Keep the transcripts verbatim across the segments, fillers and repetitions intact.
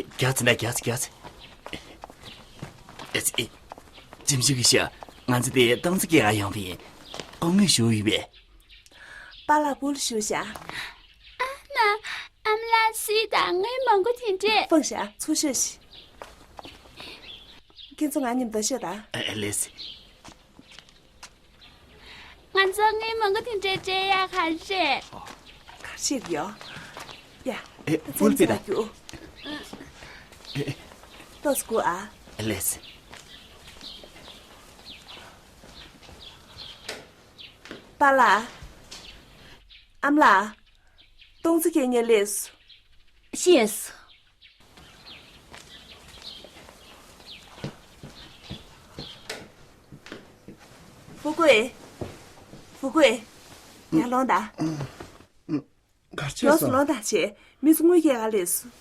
རྒྱགས་ཙི་ན་རྒྱགས་ཙི་རྒྱགས་ཙི། ཨེ་ཙི། ཨེ། ཇིམ་ཤི་གི་ཤ། ང་ཚོ་དེ་ཏོང་ཙི་སྐྱེལ་ག་ཡོང་བ་ཡིན། སྐུ་ངོ་ཞུ་ཡོད་པས། པཱ་ལགས་སྐུ་ཞུ་བཞག་ཨ་མ། ཨ་མ་ལགས་སུས་དང་ངའི་མང་པོ་དེ་འདྲས། ཕངས་བཞག་ཚུར་ཤོག་ཤིག་ཁྱེད་ཚོ་ང་མཉམ་དུ་ཤོག་དང་། ཨ་ཨ་ལེས། ང་ཚོ་ངའི་མང་པོ་དེ་འདྲས་སྤྲད་ཡག་ག་རེ་རེད། ག་རེ་བྱེད་ཀྱི་ཡོད། ཡ། ཨེ། ཨུལ་པི་ད། རྒྱུགས། ཨེ། ཏོག་ཙམ་སྒུག་ཨ། ལེས། པཱ་ལགས། ཨ་མ་ལགས། ཏོང་ཙི་སྐྱེལ་མཁན་སླེབས་སོང་། ཤེས་སོང་། ཧྥུ་ཀུའེ། ཧྥུ་ཀུའེ། ཡར་ལོངས་དང་། གར་ཆས་མགྱོགས་སུ་སོང་། ལོངས་དང་བྱས། མི་ཚོ་དངུལ་སྐྱེལ་ག་སླེབས་སོང་།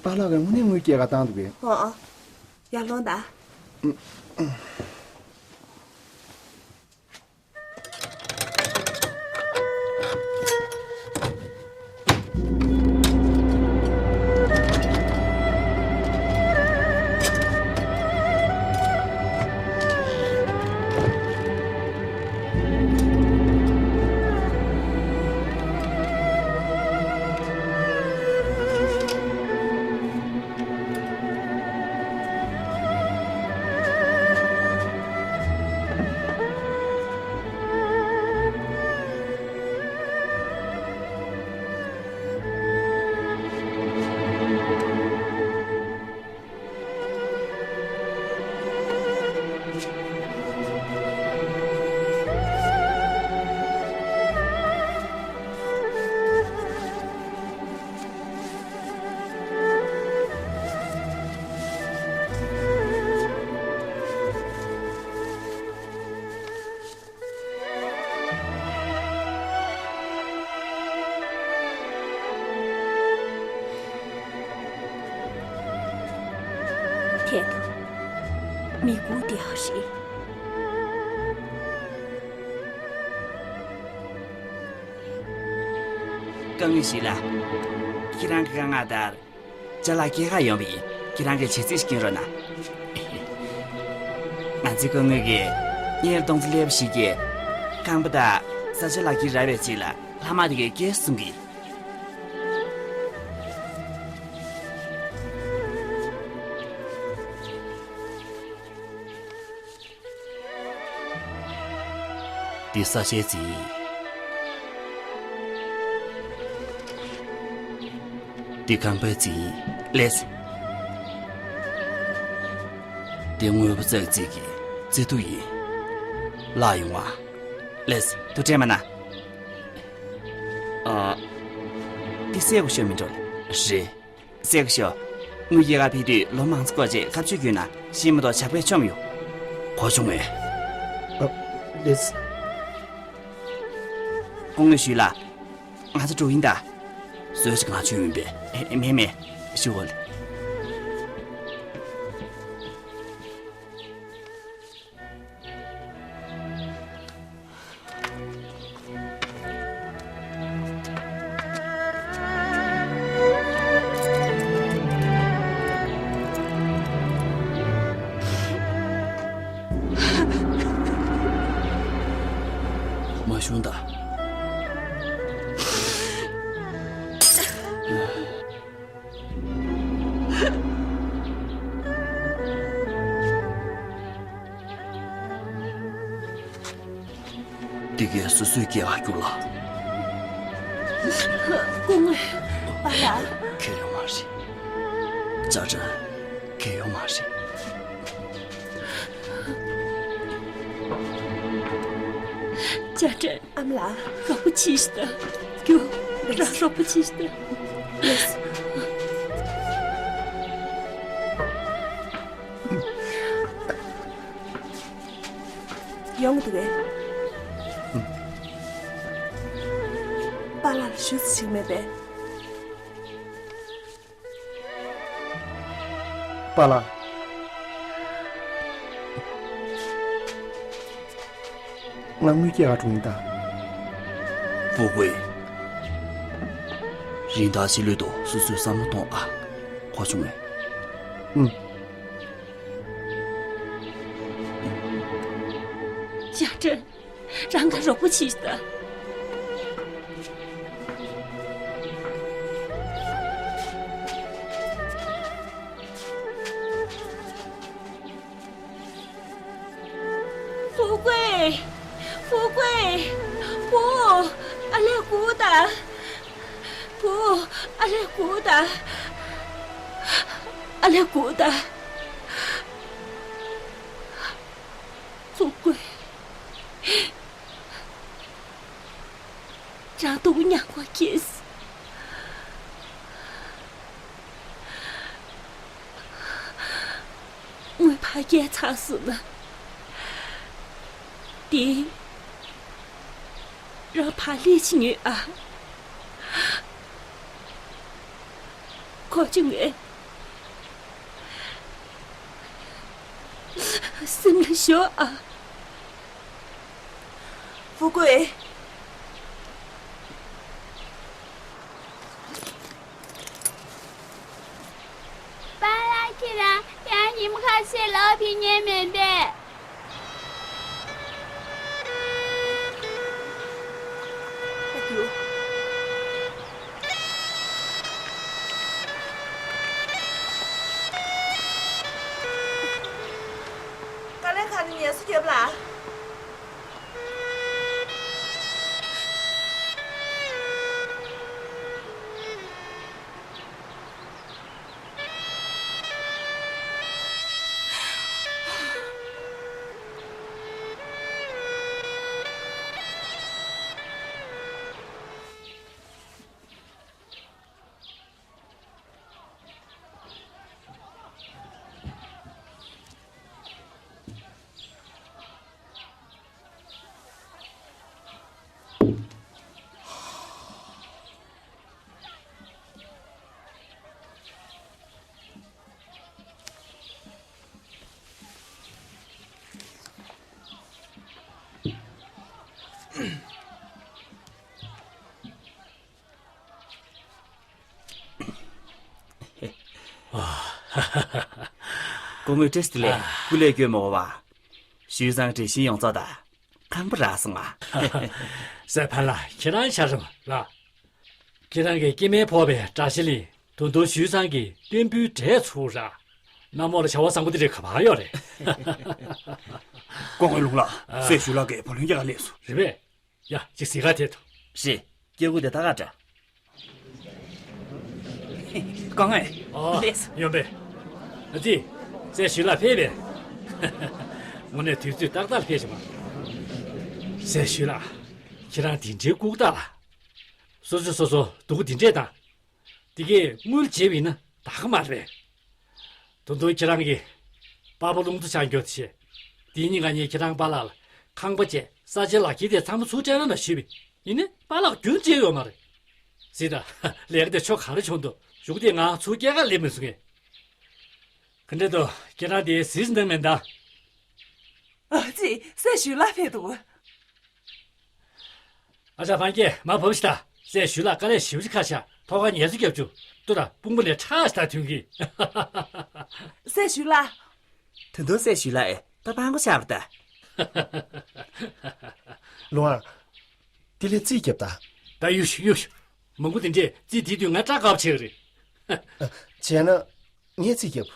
པཱ་ལགས་ཀྱིས་དངོས་གནས་དངུལ་སྐྱེལ་ག་བཏང་འདུག་གས། ཨོ་ཨོ། ཡར་ལོངས་དང་། ཐད་དུ་མི་དགུ་དེ་ཧ་ཤི། དཀའ་ངལ་ཞིག་ལ། ཁྱེད་རང་གི་དཀའ་ངལ་ལྟར། ཅ་ལག་སྐྱེལ་ག་ཡོང་བ་ཡིན། ཁྱེད་རང་གིས་བྱེད་རྩིས་ཤིག་སྐྱོན་རོགས་གནང་། ང་ཚོའི་སྐུ་ངོ་གིས་གཉེར་སྟོང་ཚོ་ལེབ་ཞིག་གིས། ཁང་པ་དང་ས་ཆ་ལག་ཁྱེར་རག་པའི་རྗེས་ལ་ལྷག་མ་དེ་གའི་སྐྱེལ་གསུང་གི། འདི་ས་ཆའི་རྩིས། འདི་ཁང་པའི་རྩིས་ཡིན། ལེས། འདི་དངོས་པོ་བཙག་རྩིས་ཀྱི་རྩིས་ཐོ་ཡིན། ལགས་ཡོང་བ། ལེས། ཐུགས་ཁྲལ་མ་གནང་། ཨ། འདི་སེ་གོ་ཤོད་མི་འགྲོ་ལེ། རེད། སེ་གོ་ཤོད། དངུལ་སྐྱེལ་ག་ཕེབས་དུས་ལོ་མང་ཙམ་འགོར་རྗེས་ཁ་གཅོད་བརྒྱུད་ན་ཤེས་མ་གཏོགས་ཇག་པས་བཅོམ་ཡོང་། གོ་བྱུང་ངས། ཨ། ལེས། སྐུ་ངོ་ཞུས་ལགས། ང་ཚོ་འགྲོ་ཡིན་ད། བཟོས་ཅིག་ང་ཆོས་མིན་པས། ཨེ། མེད་མེད། ཞུ་གོ་ལེ། མ་ཤོང་ད། འདི་གས་སོ་སོས་སྐྱེལ་ག་རྒྱུགས་ལ། སྐུ་ངོ། པཱ་ལགས། ཁེ་ཡོང་མ་རེད། ཅ་ཀྲེན། ཁེ་ཡོང་མ་རེད། ཅ་ཀྲེན། ཨ་མ་ལགས། རོགས་པ་བྱེད་ཤིག་ད། རྒྱུགས། རང་རོགས་པ་བྱེད་ཤིག་ད། ལེས། ཡོང་གི་འདུག་གས། པཱ་ལགས་ལ་ཞུ་ཚིག་ཅིག་མེད་པས། པཱ་ལགས། ང་དངུལ་སྐྱེལ་ག་འགྲོ་ཡིན་ད། ཧྥུ་ཀུའེ། རིན་བདག་ཕྱི་ལོགས་དུ་སོ་སོའི་བསམ་བློ་གཏོང་ཨ། གོ་བྱུང་ངས། ཨུམ། ཅ་ཀྲེན། རང་ག་རོགས་པོ་བྱེད་ཤིག་ད། ཧྥུ་ཀུའེ། ཧྥུ་ཀུའེ། བུ། ཨ་ལས་སྒུག་ད། བུ། ཨ་ལས་སྒུག་ད། ཨ་ལས་སྒུག་ད། ཧྥུ་ཀུའེ། རང་སྡུག་མྱངས་པ་ཁེས། དངུལ་ཕར་སྐྱེལ་ཚར་སོང་ན། དེ། རང་ཕར་སླེབས་ཕྱིན་ཡོད་ཨ། གོ་བྱུང་ངས། སེམས་ལ་ཞོག་ཨ། ཧྥུ་ཀུའེ། པཱ་ལགས། ཁྱེད་རང་ཡང་ཉིན་མོ་ཁ་ཤས་ལ་ཕེབས་མཁན་མིན་པས། དཀའ་ལས་ཁག་ནས་ངལ་གསོ་རྒྱོབ་ལ། སྐུ་ངོ་བཀྲ་ཤིས་བདེ་ལེགས། སྐུ་ལས་སྐྱོན་མ་གོ་བ། ཞུས་ཙང་དྲི་ཞིམ་ཡོངས་རྫོགས་དང་། ཁང་པ་རག་སོང་ང་། སེ་ཕན་ལགས། ཁྱེད་རང་ཆ་རེ་ལ། ཁྱེད་རང་གི་སྐྱེ་དམན་ཕོར་པའི་དགྲ་ཤ་ལས་ད་དུང་ཞུས་ཙང་གི་རྟེན་འབུལ་འབྲས་ཚུགས་ར། གནམ་འོག་ལ་བྱ་བ་བཟང་པོ་འདི་འདྲའི་ག་པར་ཡོད་རེད། སྐུ་ངོ་ལུང་ལགས། སྲས་ཞུས་ལགས་ཀྱིས་བུ་ལོན་རྒྱག་ག་སླེབས་སོང་། རེད་པས། ཡ། ཅིག་གཟིགས་ག་ཐད་དོ། རེད། སྐྱེ་དགུ་དེ་ད་ག་འདྲ། སྐུ་ངོ། ཨོ། ལགས་སོ། ཡོང་པས། ཨ་ཙི། སྲས་ཞུས་ལགས་ཕེབས་པས། དངོས་གནས་དུས་ཚོད་ཏག་ཏག་ལ་ཕེབས་ཤག་པ། སྲས་ཞུས་ལགས། ཁྱེད་རང་དེ་འདྲའི་ལྐུགས་དྲགས་ལ། སོ་སོས་སོ་སོ་སྡུག་པོ་དེ་འདྲས་དང་། དེ་གས་དངུལ་བྱས་པ་ཡིན་ན་ད་ག་མ་རེད། ད་དུང་ཁྱེད་རང་གིས་པ་ཕ་ལུང་རྟ་ཆང་རྒྱོབ་བྱས། དེ་གཉིས་ཀ་ངས་ཁྱེད་རང་པཱ་ལགས་ལ་ཁང་པ་བཅས་ས་ཆའི་ལག་ཁྱེར་དེ་ཚང་མ་ཚུར་སྤྲད་རོགས་གནང་ཞུས་པ་ཡིན། ཡིན་ནའི་པཱ་ལགས་རྒྱུན་བརྗེད་ཡོད་མ་རེད། གཟིགས་དང་། ལས་ཀ་དེ་ཆོ་ག་རེ་བྱུང་འདུག་གཞུག་དེ་ང་ཚུར་སྐྱེལ་ག་སླེབས་མི་སོང་ངས། ག་འདྲ་འདུག་ཁྱེད་རང་དེ་གཟིགས་འདང་མེད་ད། ཨ་ཙི། སྲས་ཞུས་ལགས་ཕེབས་འདུག་ཨ་ཅག་ཕང་སྐྱེས། མར་བབས་ཤིག་ད། སྲས་ཞུས་ལགས་དཀའ་ལས་ཞེ་པོ་ཅིག་ཁག་ཤག་ཐོག་ཁར་ངལ་གསོ་རྒྱབ་བཅུག་ལྟོས་དང་། དཔུང་པ་ལས་ཁྲག་ཞིག་ད་ཐོན་གི། སྲས་ཞུས་ལགས། ད་དུང་སྲས་ཞུས་ལགས་ཨེ་ད་ཕང་པོ་ཆགས་པ་ད། ལུང་ཨར། དེ་ལས་རྩིས་རྒྱབ་ད། ད་གཡུག་ཤོག་གཡུག་ཤོག་མང་པོ་དེ་འདྲས་རྩིས་དེ་དུས་ང་སྐྲག་དགའ་པོ་བྱེད་ཀྱི་རེད། བྱས་ན། ངས་རྩིས་རྒྱབ།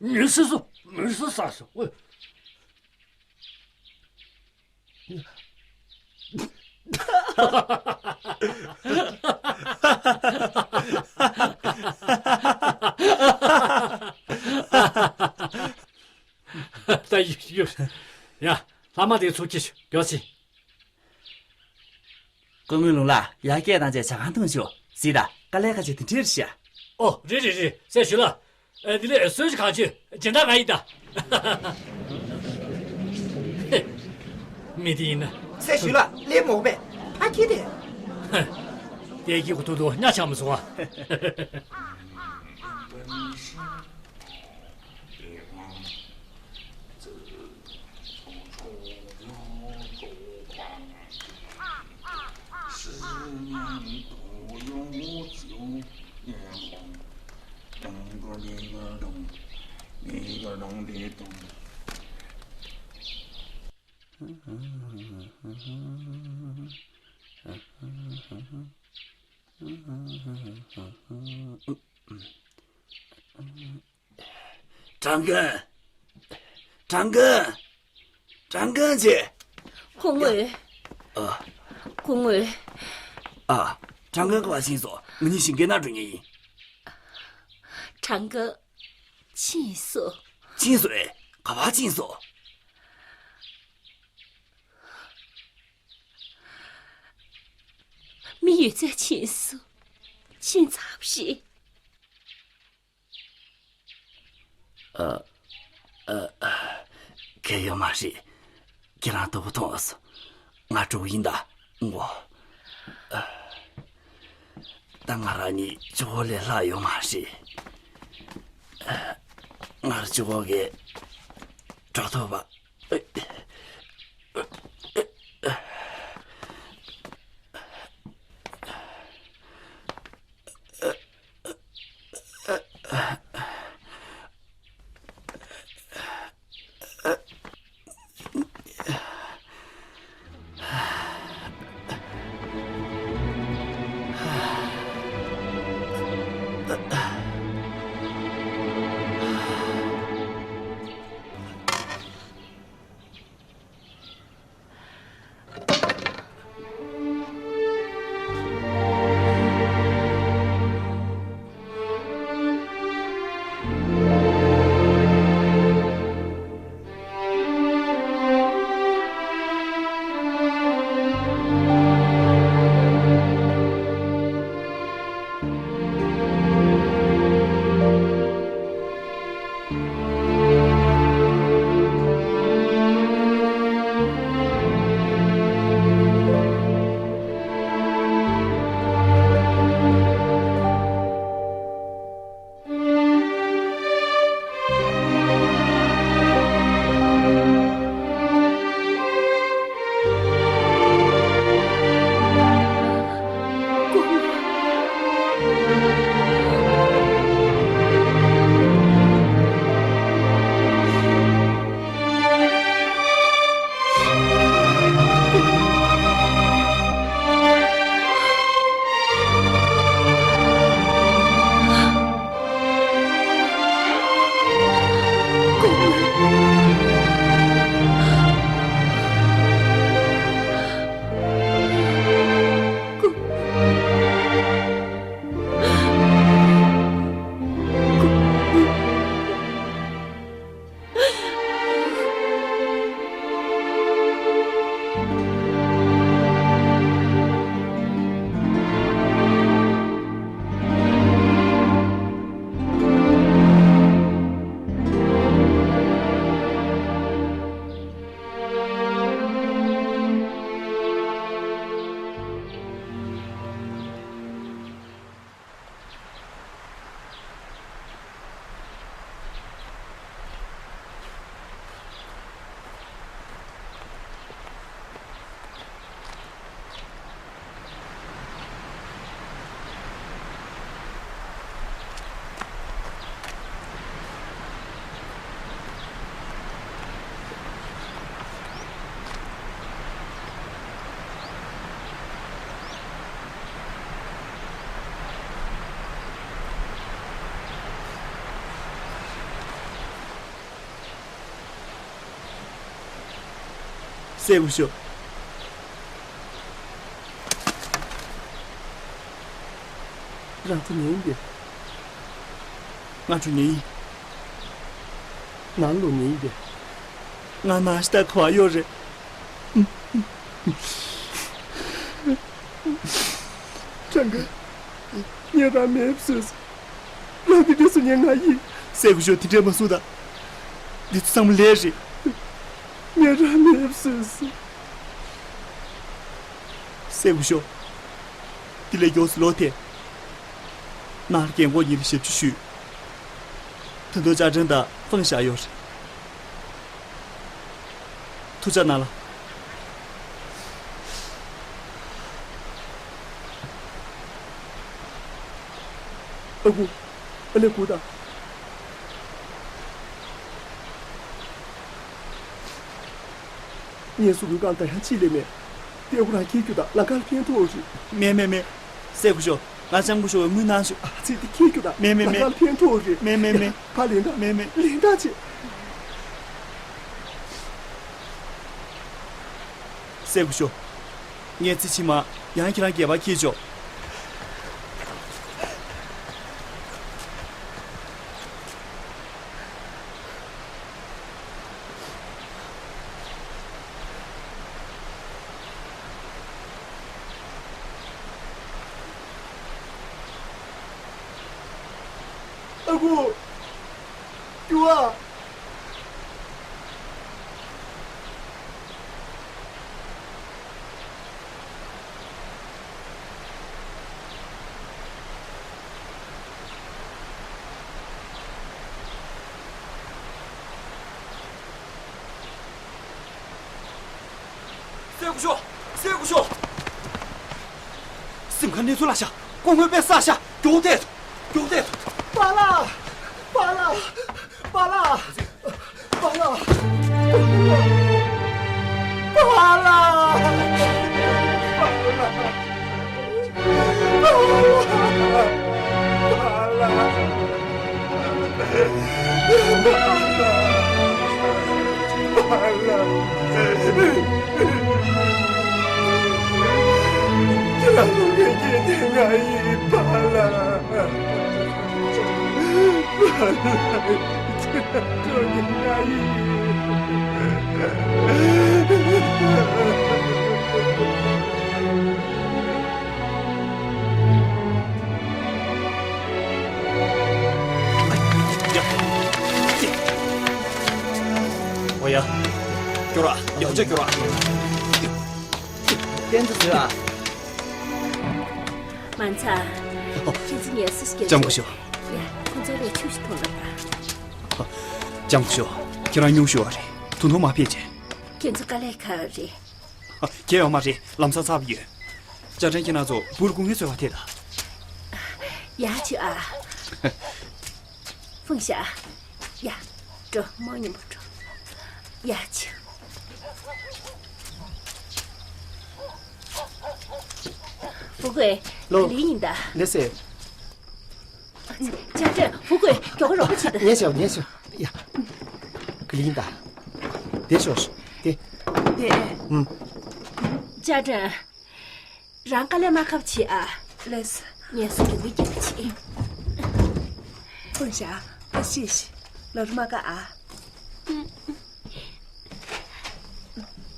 མི་སྲིད་སོ། མི་སྲིད་ས་སོ། ཨོ། ད་ཡིག་ཡིག་ཡ། ལྷག་མ་དེ་ཚུར་ཁྱེར་ཤོག་མགྱོགས་ཤིག་སྐུ་ངོ་ལུང་ལགས། ཡར་སྐད་བཏང་བྱས་ཇ་ཁང་འཐུང་ཤོག་གཟིགས་དང་། དཀའ་ལས་ཁག་ཅིག་དེ་འདྲས་རེད་ཤག་ཨོ། རེད་རེད་རེད། སྲས་ཞུས་ལགས། ཨེ། དེ་ལས་གསོལ་ཇ་གང་མཆོད་སྦྱིན་བདག་ང་ཡིན་ད། མི་དེ་ཡིན་ན། སྲས་ཞུས་ལགས་སླེབས་མོ་པས་ཕ་ཁྱི་དེ། ཏེ་ཀི་གུ་ཐུ་ཐུ་ཉ་ཆགས་མི་སོང་ཨ། ཀྲང་ཀན། ཀྲང་ཀན། ཀྲང་ཀན་ཆེ། ཁོང་ངོས། ཨ། ཁོང་ངོས། ཨ། ཀྲང་ཀན་ག་པར་ཕྱིན་སོང་། ང་གཉིས་ཞིང་ཁའི་ནང་འགྲོ་མཁན་ཡིན། ཀྲང་ཀན་ཕྱིན་སོང་། ཕྱིན་སོང་ཨེ། ག་པར་ཕྱིན་སོང་། མི་ཡོད་ཚད་ཕྱིན་སོང་། ཕྱིན་ཚར་བ་རེད། ཨ། ཨ། གལ་ཡོད་མ་རེད། ཁྱེད་རང་དོ་པོ་ཐོངས་སོང་། ང་འགྲོ་གི་ཡིན་ད། འོ། ཨ། ད་ང་རང་གཉིས་གཅིག་པོ་ལས་ལྷག་ཡོད་མ་རེད། ཨ། ང་རང་གཅིག་པོ་གིས་འགྲོ་ཐུབ་པ། སེ་གུ་ཤོ། རང་ཚོ་ཉན་ཡིན་པས། ང་ཚོ་ཉན་ཡིན། ནང་ལོགས་ཉན་ཡིན་པས། ང་ནང་ཤི་ད་ག་བ་ཡོད་རེད། ཀྲང་ག་ངས་རང་མེད་བཟོས་སོང་། ལག་འདི་འདྲས་སུ་ཉན་ང་ཡིན། སེ་གུ་ཤོ་དེ་འདྲས་མ་གསུངས་དང་། འདི་ཚོ་ཚང་མ་ལས་རེད། ངས་རང་མེད་བཟོས་སོང་། སེ་གུ་ཤོ། འདི་ལས་མགྱོགས་སུ་ལོག་སྟེ། ནང་རྒན་གོག་གཉིས་ལ་ཞབས་ཕྱི་ཞུས། ད་དུང་ཅ་ཀྲེན་དང་ཧྥང་ཞ་ཡོད་རེད། ཐུགས་ཅག་གནང་ལ། ཨ་ཁུ། ཨ་ལས་ཁུ་ད། ངས་སུ་གུའི་སྒང་ད་ཡང་ཅི་ལས་མེད། དེ་ཁོ་རང་ཁྱེར་རྒྱུ་ད་ལམ་ཁར་ལ་ཕན་ཐོགས་རེད། མེད་མེད་མེད། སྲས་སྐུ་ཞབས། ང་ལྕམ་སྐུ་ཞབས་ངུ་ནང་ཞུ། ཨ་ཙི་དེ་ཁྱེར་རྒྱུ་ད་མེད་མེད་མེད། ལམ་ཁར་ལ་ཕན་ཐོགས་རེད། མེད་མེད་མེད། ཕར་ལེན་ད། མེད་མེད། ལེན་ད་ཅི། སྲས་སྐུ་ཞབས། ངས་ཚེ་ཕྱི་མ་ཡང་ཁྱེད་རང་སྒལ་པར་འཁྱེར་ཆོག། ཨ་ཁུ། ཀྱུ་ཨ། སྲས་སྐུ་ཞབས། སྲས་སྐུ་ཞབས། སེམས་ཁ་གནས་ཚུལ་ལ་ཤ། སྐུ་ངོ་པས་ས་ཤ། མགྱོགས་བལྟས་སོང་། མགྱོགས་བལྟས་སོང་། པཱ་ལགས། པཱ་ལགས། པཱ་ལགས། པཱ་ལགས། པཱ་ལགས། པཱ་ལགས། ཨོ་ཡ། སྐྱོར་ར། ཡང་བསྐྱར་སྐྱོར་ར། བསྟན་འཛིན་ཟེར་ཨ། མ་ཚ། ཁྱེད་ཚོ་ངལ་གསོ་ཞིག་ལྕམ་སྐུ་ཞབས། ཡ། ཁོ་ཚོ་ལས་ཆུ་ཞིག་འཐུང་ལ་ད། ལྕམ་སྐུ་ཞབས། ཁྱེད་རང་སྙུང་གཞི་ཡོད་རེད། ད་དུང་མ་ཕེབས་ཅེས། ཁྱེད་ཚོ་དཀའ་ལས་ཁག་རེད། ཁྱད་ཡོད་མ་རེད། ལམ་སང་ཚར་བ་ཡོད། ཅ་ཀྲེན་ཁྱེད་རང་ཚོ་བུ་ལ་སྐུ་ངལ་གསོ་བ་དེ་དང་། ཡ་ཆུ་ཨ། ཧྥུང་ཞ། ཡ། འགྲོ་མོ་ཉིན་མོ་འགྲོ། ཡ་ཆུ། ཧྥུ་ཀུའེ། ལོ། ལི་ཡིན་ད། ལེ་སེ། ཅ་ཀྲེན། ཧྥུ་ཀུའེ། མགྱོགས་རོགས་བྱེད་ད། ཉེ་ཞོ་ཉེ་ཞོ། ཡ། གི་ལིན་ད། དེ་ཞོ་ཞོ། དེ། དེ། ཨུམ། ཅ་ཀྲེན། རང་དཀའ་ལས་མ་ཁག་བྱེད་ཨ། ལེས། ངལ་གསོ་རྒྱུན་མི་སྐྱེལ་བ་བྱེད། ཧྥུང་ཞ། ཨ་ཤི་ཤི། ལོ་རུ་མ་དགའ་ཨ།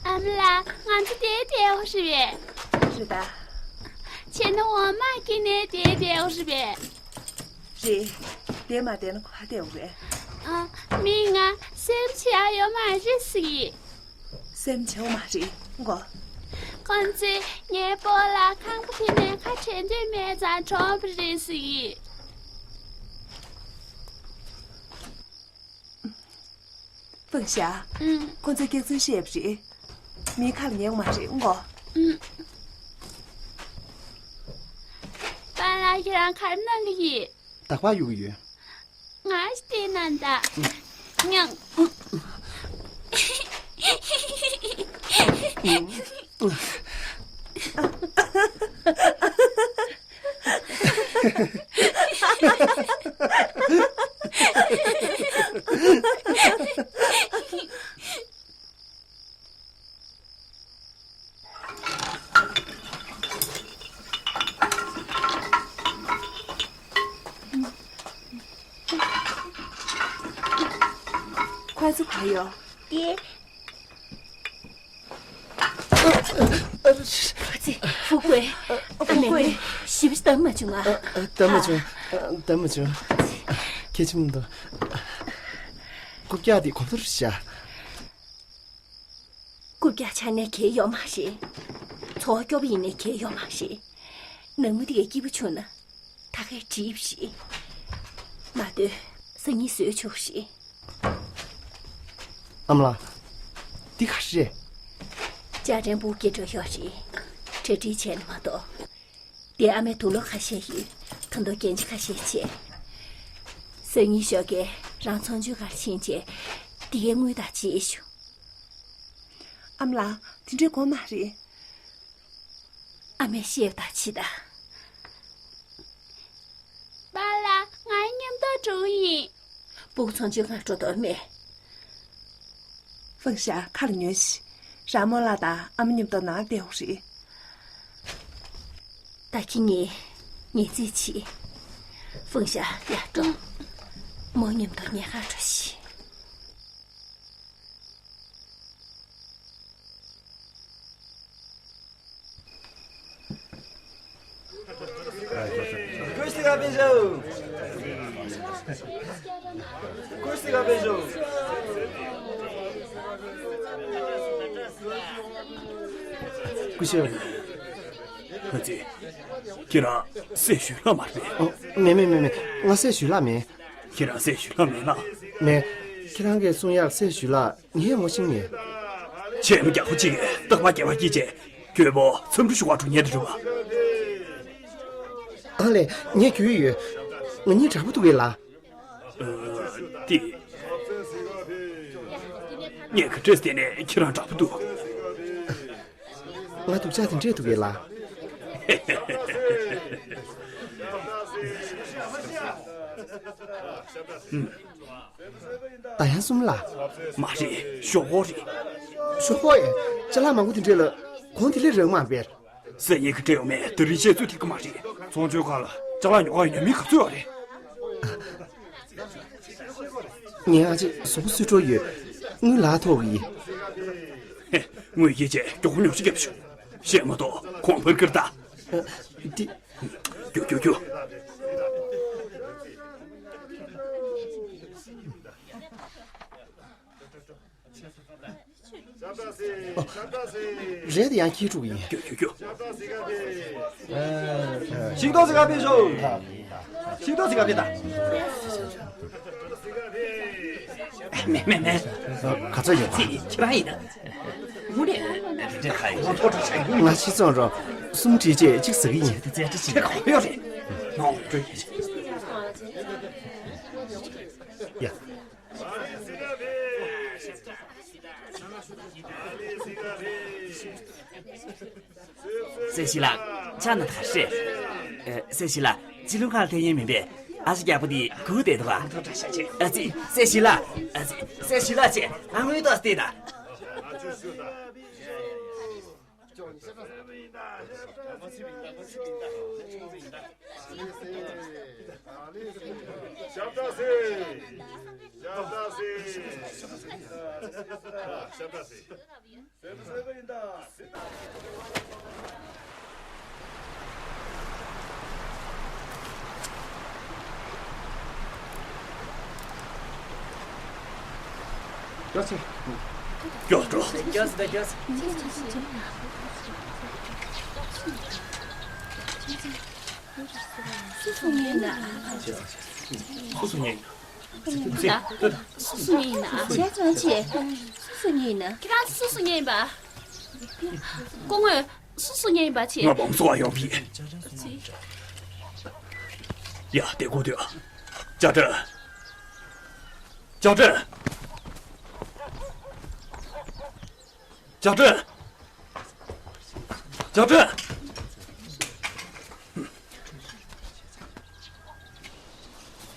ཨ་མ་ལགས། ང་ཚོ་དེ་བསྡད་དགོས་རེད་པས། རེད་ད། བྱས་ན་འོ་མ་སྐྱེས་ནས་དེ་བསྡད་དགོས་རེད་པས། རེད། དེ་མ་བསྡད་ན་ག་པར་བསྡད་དགོས་རེད། ཨ། མི་ང་སེམས་ཆེ་ཡ་ཡོད་མ་རེད་ཟེར་གི། སེམས་ཆེ་བ་མ་རེད་མགོ། ཁོང་ཚོས་ངའི་སྤོ་ལགས་ཁང་པ་དེ་ནས་ཁ་བྲལ་འདོད་མེད་ཙང་གྲོངས་པ་རེད་ཟེར་གི། ཧྥུང་ཞ། ཨུམ། ཁོང་ཚོས་སྐྱག་རྫུན་བཤད་པ་རེད། མིའི་ཁ་ལ་ཉན་དགོས་མ་རེད་མགོ། ཨུམ། པཱ་ལགས་ཁྱེད་རང་ག་རེ་གནང་གི་ཡིན། དག་པ་གཡུག་གི་ཡོད། ང་ཞིག་བལྟས་ན་འདྲ། མྱང་། ཁོ་ཚོ་ག་ཡོད། ཏེ། ཨ་ཙི། ཧྥུ་ཀུའེ། ཨ་མས་ངས་ཞིབ་ཞིབ་བལྟ་མ་བྱུང་ང་། ཨ། ཨ། བལྟ་མ་བྱུང་། ཨ། བལྟ་མ་བྱུང་། ཁྱེད་ཆུང་དུ། རྐུབ་བཀྱག་དེ་གོམ་ཐུར་བྱ། རྐུབ་བཀྱག་ཆ་ནས་གལ་ཡོད་མ་རེད། འཚོ་བ་སྐྱོ་པོ་ཡིན་ནའི་གལ་ཡོད་མ་རེད། ནངས་མོ་དེ་གའི་སྐྱིད་པོ་བྱུང་ན་ད་གའི་འགྲིག་རེད། མ་ལྟོས་སང་ཉིན་བཟོས་ཆོག་རེད། ཨ་མ་ལགས། འདི་ག་རེ་རེད། ཅ་ཀྲེན་སྤུ་གུ་སྐྱེ་འགྲོ་ཡོད་རེད། གྲ་སྒྲིག་བྱས་ན་མ་གཏོགས། དེ་ཨ་མའི་དུག་ལོག་ཁ་ཤས་ཡོད། ད་ ཚོགས་འདུ་རྒྱན་ཆ་ཁ་ཤས་བྱས། སང་ཉིན་ཞོགས་ཀས་རང་ཚོང་ཆུང་ཁར་ཕྱིན་བྱས། འདི་གའི་དངུལ་དང་བརྗེས་ཤོག་ཨ་མ་ལགས། དེ་འདྲའི་དགོས་མ་རེད། ཨ་མས་བཤད་པ་ལྟར་བྱེད་དང་། པཱ་ལགས། ང་མཉམ་དུ་འགྲོ་གི་ཡིན། སྤུ་གུ་ཚོང་ཆུང་ཁར་འགྲོ་དོན་མེད། ཧྥང་ཞ། ཁ་ལ་ཉོན་ཞིག་ར་མོ་ལགས་དང་ཨ་མ་མཉམ་དུ་ནང་བསྡད་ཡོད་རེད། ད་ཁྱེད་གཉིས་ཉལ་རྩེད་བྱེད། ཧྥང་ཞ། ཡར་འགྲོ། རྨོ་མཉམ་དུ་ཉལ་ཁར་འགྲོ་ཞིག་ཀུ་ཤུ་ག་པེ་ཞོ། ཀུ་ཤུ་ག་པེ་ཞོ། ཀུ་ཤུ། ཨ་ཙི། ཁྱེད་རང་སྲས་ཞུས་ལགས་མ་རེད་པས། ཨོ། མེད་མེད་མེད་མེད། ང་སྲས་ཞུས་ལགས་མེད། ཁྱེད་རང་སྲས་ཞུས་ལགས་མེད་ལགས། མེད། ཁྱེད་རང་གིས་གསུང་ཡག་སྲས་ཞུས་ལགས། ངས་ངོ་ཤེས་མེད། ཆེན་མོ་རྒྱག་པོ་གཅིག་རྟག་པར་སྐྱེ་བ་སྐྱེས་བྱས། ཁྱོད་པོ་འཚམས་འདྲི་ཞུ་བར་འགྲོ་མཁན་དེ་རེད་པ། ཨ་ལས། ངས་རྒྱུས་ཡོད། ང་གཉིས་འདྲ་པོ་འདུག་གས་ལགས། ཨ། དེ། ངས་ག་འདྲས་བལྟས་ནའི་ཁྱེད་རང་འདྲ་པོ་འདུག་ང་སྡུག་ཅག་དེ་འདྲས་འདུག་གས་ལགས། ཨུམ། ད་ཡང་གསུམ་ལ། མ་རེད། ཞོག་ཁོག་རེད། ཞོག་ཁོག་ཨེ། ཅ་ལག་མང་པོ་དེ་འདྲས་ལ། གོང་དེ་ལས་རག་མ་རེད། སང་ཉིན་གྱི་འབྲེལ་ཡོད་མེད་དེ་རིང་བཤད་ཚོད་ཐིག་གི་མ་རེད། ཚོང་ཆུང་ཁག་ལ་ཅ་ལག་ཉོ་ག་ཉོ་མི་ག་ཚོད་ཡོད་རེད། ངའི་ཨ་ཅེ་གཟུགས་པོ་སུས་སྤྲོ་ཡོད། དངུལ་ལག་ཐོག་གི་ཡིན། ཧེ། དངུལ་ཡིན་བྱས་མགྱོགས་པོ་ཉོ་ཆ་རྒྱབ་ཤོག་བཤད་མ་གཏོགས་གོང་འཕར་ཀིར་ད། ཨ། འདི། རྒྱུག་རྒྱུག་རྒྱུག་རེད་དེ་ཡང་ཁྱི་ཕྲུག་ཡིན། རྒྱུག་རྒྱུག་རྒྱུག་ཤིང་ཏོག་ཟི་ག་ཕེབས་ཤོག་ཤིང་ཏོག་ཟི་ག་ཕེབས་དང་། མེད་མེད་མེད། ག་ཚོད་ཡོད་པ། ཁྱེད་རང་ཡིན་ན། དངོས་གནས་དེ་འདྲ་ཁ་ཡོད། ང་ཕྱི་ཚོང་རོགས་གསུམ་བྲིས་རྗེས་གཅིག་ཟ་གི་ཡིན། དེ་རྩེ་གྲ་ཆེ་ག་ཡོད་རེད། ནོ་འགྲོ་ཡིན། ཡ། སྲས་ཞི་ལགས། ཕྱག་ན་ད་ཧྲེ། ཨ། སྲས་ཞི་ལགས། སྤྱི་ལོ་ཁ་ལ་ཐེ་ཡན་མིན་པས། ཨ་ཞེ་རྒྱག་པོ་འདི་སྒུག་བསྡད་འདུག་ག་ཨ་ཙི། སྲས་ཞི་ལགས། ཨ་ཙི། སྲས་ཞི་ལགས་བྱས། ང་དངུལ་ཏོག་ཙམ་སྟེར་དང་། ཞབས་བྲག་སྲས། ཞབས་བྲག་སྲས། ཞབས་བྲག་སྲས། མགྱོགས་སེ། མགྱོགས་འགྲོ། མགྱོགས་སེ་ད་མགྱོགས་སེ། སུ་སུ་ཉན་ཡིན་ན། སུ་སུ་ཉན་ཡིན་ན། སུ་སུ་ཉན་ཡིན་ན། སུ་སུ་ཉན་ཡིན་ན། ཁྱེད་རང་སུ་སུ་ཉན་ཡིན་པ། སྐུ་ངོ། སུ་སུ་ཉན་ཡིན་པ་ཆེ། ང་བང་སོ་བ་ཡོང་བི། ཡ་དེ་གོ་དུས། ཅ་ཀྲེན། ཅ་ཀྲེན། ཅ་ཀྲེན། ཅ་ཀྲེན།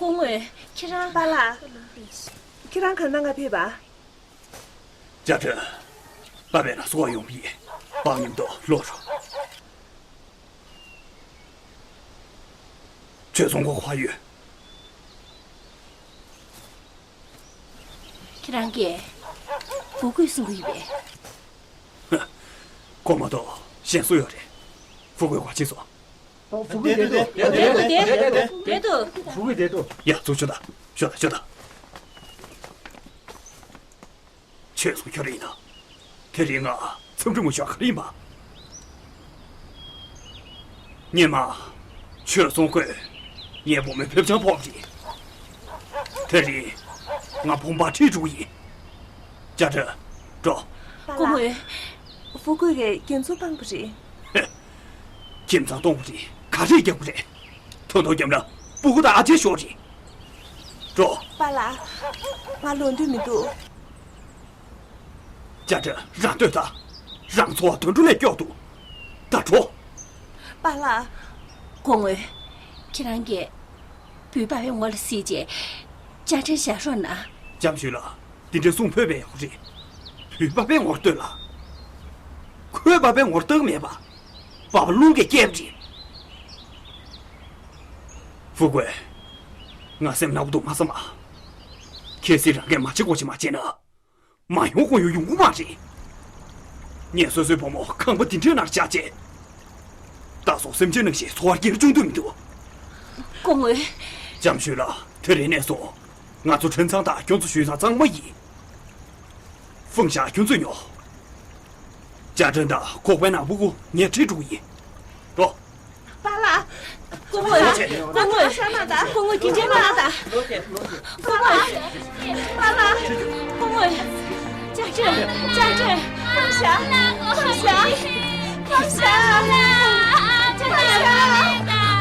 སྐུ་ངོ། ཁྱེད་རང་། པཱ་ལགས། ཁྱེད་རང་ག་ན་ང་ཕེབས་པ། ཅ་ཀྲེན། པ་བས་ན་སོ་བ་ཡོང་བི། པ་མཉམ་དུ་ལོག་རོགས། ཆོས་ཚོང་ཁོ་ཁ་ཡོད། ཁྱེད་རང་གིས་ཧྥུ་ཀུའི་གསུང་གི་ཡོད་པས། ཧ། ཁོ་མ་གཏོགས་གཞན་སུ་ཡོད་རེད། ཧྥུ་ཀུའི་ག་ཕྱིན་སོང་། ཧྥུ་ཀུའི་བསྡད་འདུག་བསྡད་འདུག་བསྡད་འདུག་ཧྥུ་ཀུའི་བསྡད་འདུག་ཡ་ཚུར་ཤོག་དང་། ཤོག་དང་། ཤོག་དང་། ཆོས་ཚོང་ཁྱོད་རང་ཡིན་ན། དེ་རིང་ང་འཚམས་འདྲི་མ་ཞུས་ག་རེ་ཡིན་པ། སྔོན་མ། ཆོས་ཚོང་ཁོས་ངའི་བུ་མོའི་ཕེབས་ཆང་ཕོག་པ་རེད། དེ་རིང་ང་བུམ་པ་ཁྲིད་འགྲོ་གི་ཡིན། ཅ་ཀྲེན། འགྲོ། སྐུ་ངོ། ཧྥུ་ཀུའི་གིས་རྒྱ་མཚོ་སྤངས་པ་རེད། ཧེ། ཁྱིམ་ཚང་སྟོང་པ་རེད། ག་རེ་རྒྱག་པ་རེད། ཐོ་ཐོ་རྒྱབ་ན་སྤུ་གུ་དང་ཨ་ཅེ་ཤོར་རེད། འགྲོ། པཱ་ལགས། ང་ལོག་འདོད་མི་འདུག། ཅ་ཀྲེན། རང་སྡོད་ད། རང་འཚོ་བ་དུད་འགྲོ་ལས་སྐྱོ་འདུག། ད་འགྲོ། པཱ་ལགས། སྐུ་ངོ། ཁྱེད་རང་གིས་བུའི་པ་ཕའི་ངོ་ལ་གཟིགས་རྗེས་ཅ་ཀྲེན་བཞག་རོགས་གནང་། ལྕམ་ཞུས་ལགས། འདི་འདྲའི་གསུང་ཕོད་པའི་ཡག་པོ་རེད། བུའི་པ་ཕའི་ངོར་ལྟོས་ལ། ཁོའི་པ་ཕའི་ངོར་ལྟོས་མེད་པ། པ་ཕ་རླུང་གིས་བསྐྱལ་བ་རེད། ཧྥུ་ཀུའེ། ང་སེམས་ནག་པོ་འདུག་མ་བསམ་པ། གལ་སྲིད་རང་གིས་མ་བྱེད་དགོས་ཅིག་མ་བྱས་ན། མ་ཡོང་དགོས་ཡོང་ཡོང་གི་མ་རེད། ངས་སོ་སོའི་བུ་མོ་ཁང་པ་འདི་འདྲའི་ནང་བཞག་བྱས། ད་སོགས་སེམས་ཅན་ནང་བཞིན་འཚོ་བ་སྐྱེལ་བཅུག་འདོད་མི་འདུག། སྐུ་ངོ། ལྕམ་ཞུས་ལགས། དེ་རིང་ནས་བཟུང་ང་ཚོ་ཁྲིན་ཚང་དང་ཁྱོད་ཚོ་ཞུས་ཚང་གཙང་མ་ཡིན། ཧྥུང་ཞ་ཁྱོད་ཚོས་ཉོ། ཅ་ཀྲེན་དང་ཁོག་པའི་ནང་སྤུ་གུ་ངས་ཁྲིད་འགྲོ་གི་ཡིན། འགྲོ། པཱ་ལགས། སྐུ་ངོ། སྐུ་ངོ། སྐུ་ངོ། དེ་འདྲའི་མ་ལ་ད། སྐུ་ངོ། པཱ་ལགས། སྐུ་ངོ། ཅ་ཀྲེན། ཅ་ཀྲེན། ཧྥུང་ཞ། ཧྥུང་ཞ། ཧྥུང་ཞ།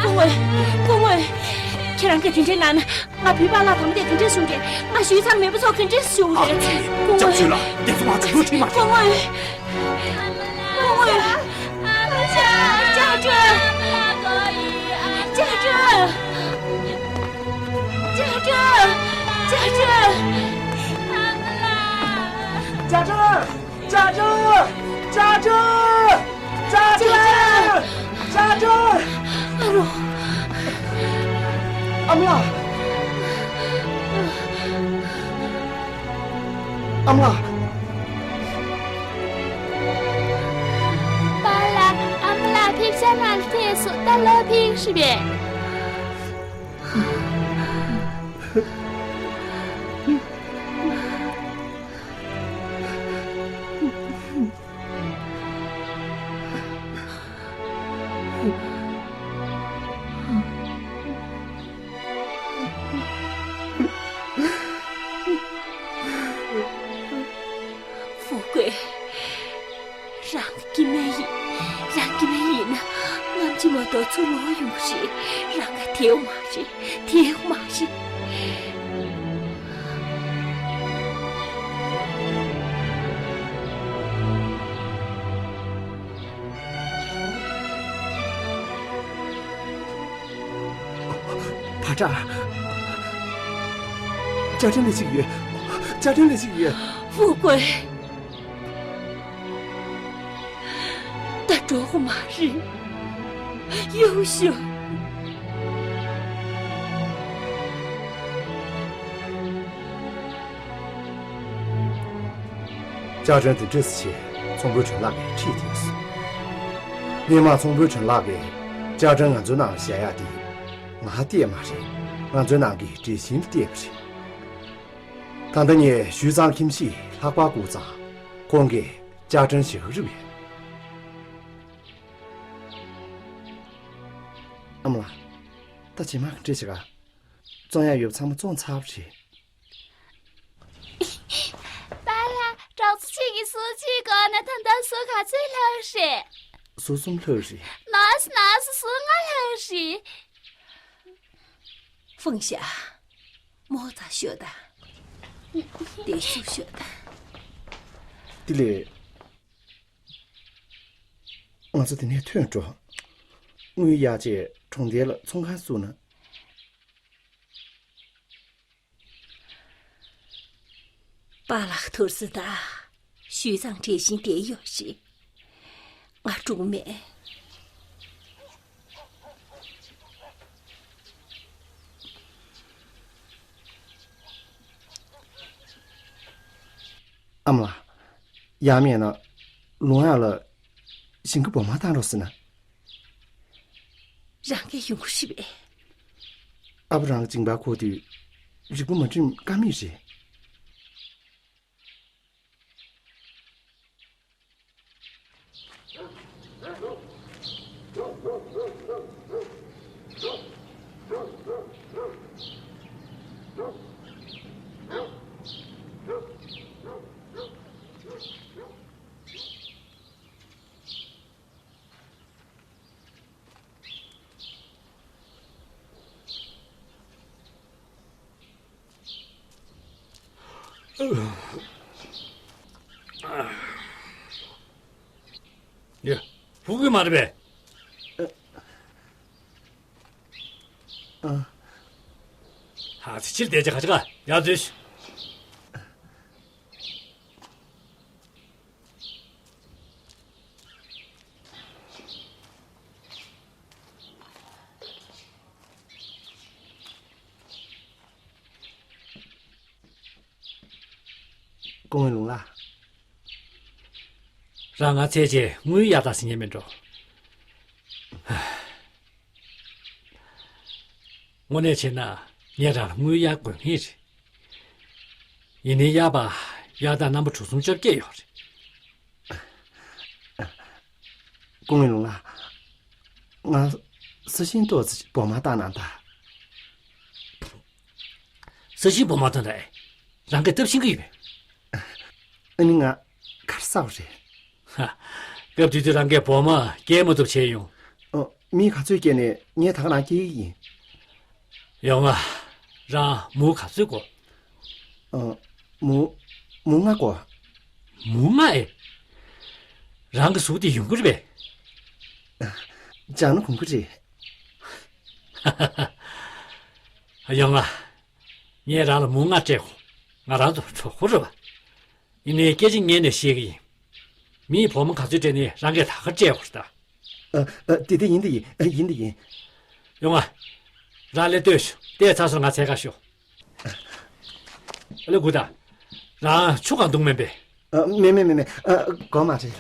སྐུ་ངོ། སྐུ་ངོ། ཁྱེད་རང་གིས་དེ་འདྲའི་གནང་ན། ང་བུའི་པཱ་ལགས་དམ་བསྡད་ག་འདྲ་བྱུང་རེད། ང་ཞུས་ཚང་མེས་པོ་ཚོ་ག་འདྲ་བྱུང་ཨ་རེད། ཙི། སྐུ་ངོ། ལྕམ་ཞུས་ལགས། དེ་ཚོ་ང་ཚོ་ལོ་ཁྲིད་མ་སྐུ་ངོ། སྐུ་ངོ། ཅ་ཀྲེན། ཅ་ཀྲེན། ཅ་ཀྲེན། ཅ་ཀྲེན། ཅ་ཀྲེན། ཅ་ཀྲེན། ཅ་ཀྲེན། ཅ་ཀྲེན། ཅ་ཀྲེན། ཨ་རོ། ཨ་མ་ལགས། ཨ་མ་ལགས། པཱ་ལགས། ཨ་མ་ལགས་ཕེབས་ཤག་ལ་ཐེ་སུ་ད་ལོ་ཕེབས་ཤི་བས། ཧྥུ་ཀུའེ། རང་སྐྱེ་དམན་ཡིན། རང་སྐྱེ་དམན་ཡིན་ན་ང་ཕྱི་མ་གཏོགས་ཚུར་ལོག་ཡོང་གི་རེད། རང་ང་དེའུ་མ་རེད། དེའུ་མ་རེད། བ་ཀྲ། ཅ་ཀྲེན་ལ་ཅིག་ཡོད། ཅ་ཀྲེན་ལ་ཅིག་ཡོད། ཧྥུ་ཀུའེ། ད་འགྲོ་གི་མ་རེད། གཡུག་ཞོག། ཅ་ཀྲེན་དེ་འདྲས་བྱས་ཚོང་དཔོན་ཁྲིན་ལགས་ཀྱིས་ཁྲིད་དེ་སོང་། སྔོན་མ་ཚོང་དཔོན་ཁྲིན་ལགས་ཀྱིས་ཅ་ཀྲེན་ང་ཚོའི་ནང་ལ་བཞག་ཡག་དེ་ང་བལྟས་མ་རེད། ང་ཚོའི་ནང་གི་བྲེལ་ཞིང་བལྟས་པ་རེད། ད་ལྟ་ངས་ཞུས་ཙང་ཁྱིམ་གཞིས་ལྷག་པར་བསྐུར་ཙང་ཁོང་གིས་ཅ་ཀྲེན་བཞག་གི་རེད་པས། ཨ་མ་ལགས། ད་རྗེས་མ་ག་འདྲས་བྱེད་ག། བཙོང་ཡག་ཡོད་པ་ཚང་མ་བཙོང་ཚར་བ་རེད། པཱ་ལགས། གྲོགས་ཚོ་གཅིག་གིས་སུ་གཅིག་གོ་ན་ད་ལྟ་སུ་ག་ཚོད་ལྷག་རེད། སུ་གསུམ་ལྷག་རེད། ནགས་སུ་ནགས་སུ་སུ་ལྔ་ལྷག་རེད། ཧྥུང་ཞ། མོ་ཚ་ཤོད་ད། དེ་ཤུགས་ཤོད་ད། དེ་ལས། ང་ཚོ་དེ་ནས་ཐོན་འགྲོ། དངུལ་གཡར་རྗེས་གྲོང་རྡལ་ལ་ཚོང་ཁང་བཙུགས་ན། པཱ་ལགས་ཐུགས་རྗེ་ཆེ། ཞུས་ཙང་བྲེལ་བཞིན་བསྡད་ཡོད་རེད། ང་འགྲོ་མེད། ཨ་མ་ལགས། ཡང་མིན་ན་ལུང་ཡང་ལ་ཞིང་ཁ་སྦོམ་བཏང་རོགས་ཟེར་ན། རང་གིས་ཡོང་གི་རེད་པས། ཨ་ཕོ་རང་གི་སྦྱིན་པ་ཁོ་དུས་རིག་པ་མ་བསྒྲིམས་ཀ་མེད་རེད། ཡ། ཕྲུ་གུ་མ་རེད་པས། ཨ། ཧ་ཚི་ཕྱིར་བསྡད་ཅིག་ཁ་ཅིག་ཡར་འཛུལ་ཤོག་ཀོང་ཝེ་ལུང་ལགས། རང་ང་ཚད་ཆེ་དངུལ་གཡར་དང་ཟེར་མཁན་མིན་འགྲོ། དངོས་གནས་བྱས་ན་ངས་རང་ལ་དངུལ་གཡར་དགོས་ངེས་རེད། ཡིན་ནའི་གཡར་བ་གཡར་དང་རྣམ་པ་དྲུག་གསུམ་བཅོ་བརྒྱད་ཡོད་རེད། ཀོང་ངེ་ལུང་ལགས། ང་ས་ཞིང་ཏོག་ཙམ་བོགས་མ་བཏང་ན་ད། ས་ཞིང་བོགས་མ་བཏང་ད་ཨེ། རང་གིས་སྟབས་ཤིང་གི་ཡོད་པས། ཨ་ནི་ང་གར་ས་བ་རེད། ཧ། སྐབས་དེ་དུས་རང་གིས་བོགས་མ་སྐྱེལ་མ་ཐུབ་བྱས་ཡོང་། ཨོ། མི་ག་ཚོད་སྐྱེལ་ནས་ངས་ད་ག་རང་སྐྱེལ་གི་ཡིན། ཡོང་ང་། རང་མུ་ག་ཚོད་དགོས། ཨོ། མུ། མུ་ལྔ་དགོས། མུ་ལྔ་ཨེ། རང་གི་གཟུགས་དེ་ཡོང་གི་རེད་པས། སྦྱངས་ན་གོང་གི་རེད། ཡོང་ང་། ངས་རང་ལ་མུ་ལྔ་སྤྲད་དགོས། ང་རང་ཚོ་གྲོགས་པོ་རེད་པ། ཡིན་ནའི་སྐད་ཆ་སྙན་ནས་བཤད་གི་ཡིན། མིས་བོགས་མ་ག་ཚོད་སྤྲད་ནའི་རང་གིས་ད་ག་སྤྲད་དགོས་རེད་ད། ཨ། ཨ། དེ་དེ་ཡིན་དེ་ཡིན། ཨ། ཡིན་དེ་ཡིན། ཡོང་ང་། རང་སླེབས་སྡོད་ཤོག་བལྟས་ཚར་སོང་ང་འཚོལ་ག་ཤོག་ཨ་ལེ་སྒུག་ད། རང་ཆུ་གང་འཐུང་མིན་པས། ཨ། མེད་མེད་མེད་མེད། ཨ། དགོས་མ་རེད།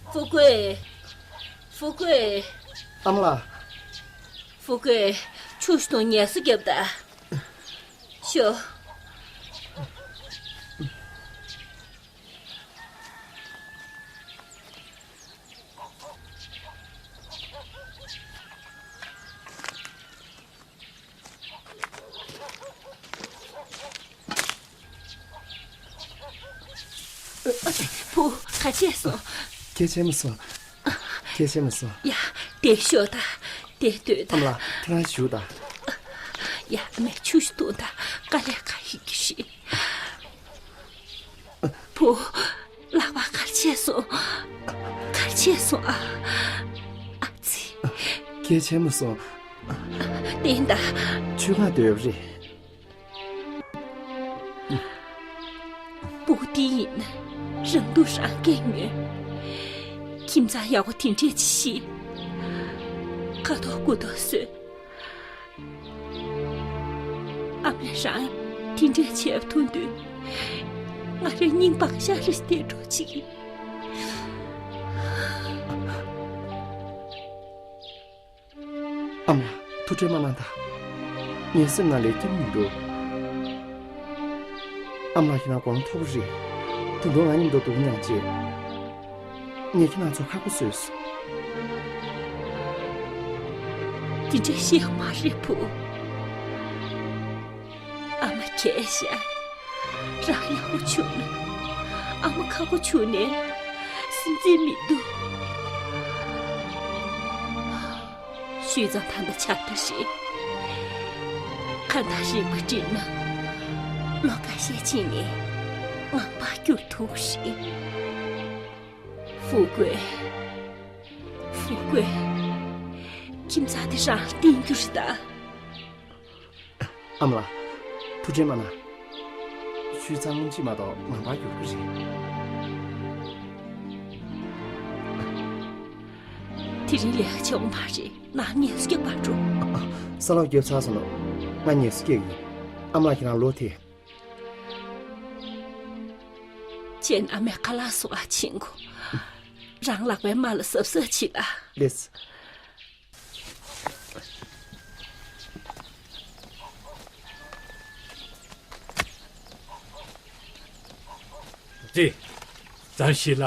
ཧྥུ་ཀུའེ། ཧྥུ་ཀུའེ། ཨ་མ་ལགས། ཧྥུ་ཀུའེ། ཆུ་ཞིག་འཐུང་ངལ་གསོ་རྒྱོབ་ད། ཤོག་བུ། ག་བྱས་སོང་། སྐད་ཆ་མ་སོང་། སྐད་ཆ་མ་སོང་། ཡ། བསྡད་ཤོག་ད། བསྡད་སྡོད་ད། ཨ་མ་ལགས། ཁྱེད་རང་བཞུགས་ད། ཡ། མི་ཆུ་ཞིག་འཐུང་ད། དཀའ་ལས་ཁག་ཡོད་ཀྱི་རེད། བུ། ལག་པ་ག་རེ་བྱས་སོང་། ག་རེ་བྱས་སོང་། ཨ། ཨ་ཙི། སྐད་ཆ་མ་སོང་། བསྟན་ད། ཆུ་གང་སྡོད་པ་རེད། སྤུ་གུ་འདི་ཡིན་ན་རང་སྡུག་རང་སྐྱེལ་ཉོན། ཁྱིམ་ཚང་ཡག་པོ་དེ་འདྲས་ཅིག་ཤི། ཁ་དོག་སྐུ་དོག་བཟོས། ཨ་མས་རང་དེ་འདྲས་བྱས་པ་མཐོང་དུས། ང་རང་སྙིང་བག་ཤ་རེ་བདེ་འགྲོ་ཅིག་ཨ་མ་ལགས། ཐུགས་ཁྲལ་མ་གནང་དང་། ངའི་སེམས་ནང་ལས་སྐྱིད་མི་འདུག་ཨ་མ་ལགས་ཁྱེད་རང་གོ་ལ་མཐོ་པོ་རེད། ད་དུང་ང་མཉམ་དུ་འདུག་མྱངས་བྱས། ངས་ཁྱེད་རང་ཚོ་ཁག་པོ་བཟོས་སོང་། དེ་འདྲ་བཤད་ཡག་མ་རེད་བུ། ཨ་མ་མཁས་ཤག་རང་ཡག་པོ་བྱུང་ན། ཨ་མ་ཁག་པོ་བྱུང་ནས་སེམས་ཅན་མི་འདུག་ཤུལ་ཙམ་ད་ལྟ་ཆགས་ཀྱི་རེད། ཁ་བརྡ་རིག་པ་བྲིས་ན་ལོ་འགའ་ཤས་ཕྱིན་ནས་ངང་པར་འགྱུར་ཐུབ་རེད། ཧྥུ་ཀུའེ། ཧྥུ་ཀུའེ། ཁྱིམ་ཚང་དེ་རང་བརྟེན་རྒྱུ་རེད་ད། ཨ་མ་ལགས། ཐུགས་ཁྲལ་མ་གནང་། ཆུ་གཙང་རླུང་གཅིག་མ་གཏོགས་ངང་པར་འགྱུར་གྱི་རེད། དེ་རིང་ལས་ཀ་བྱེད་འོང་བ་རེད། ནང་ངལ་གསོ་རྒྱབ་པར་འགྲོ། ས་ལོག་རྒྱབ་ཚར་སོང་ལོ། ང་ངལ་གསོ་རྒྱག་གི་ཡིན། ཨ་མ་ལགས་ཁྱེད་རང་ལོག་ཐེ། ཅེན་ཨ་མས་ཁ་ལག་བཟོ་བ་ཕྱིན་གོ། རང་ལག་པའི་མ་ལ་གཟབ་གཟབ་བྱེད་ཨ། ལེས། ཙི། ཙམ་ཞིག་ལ།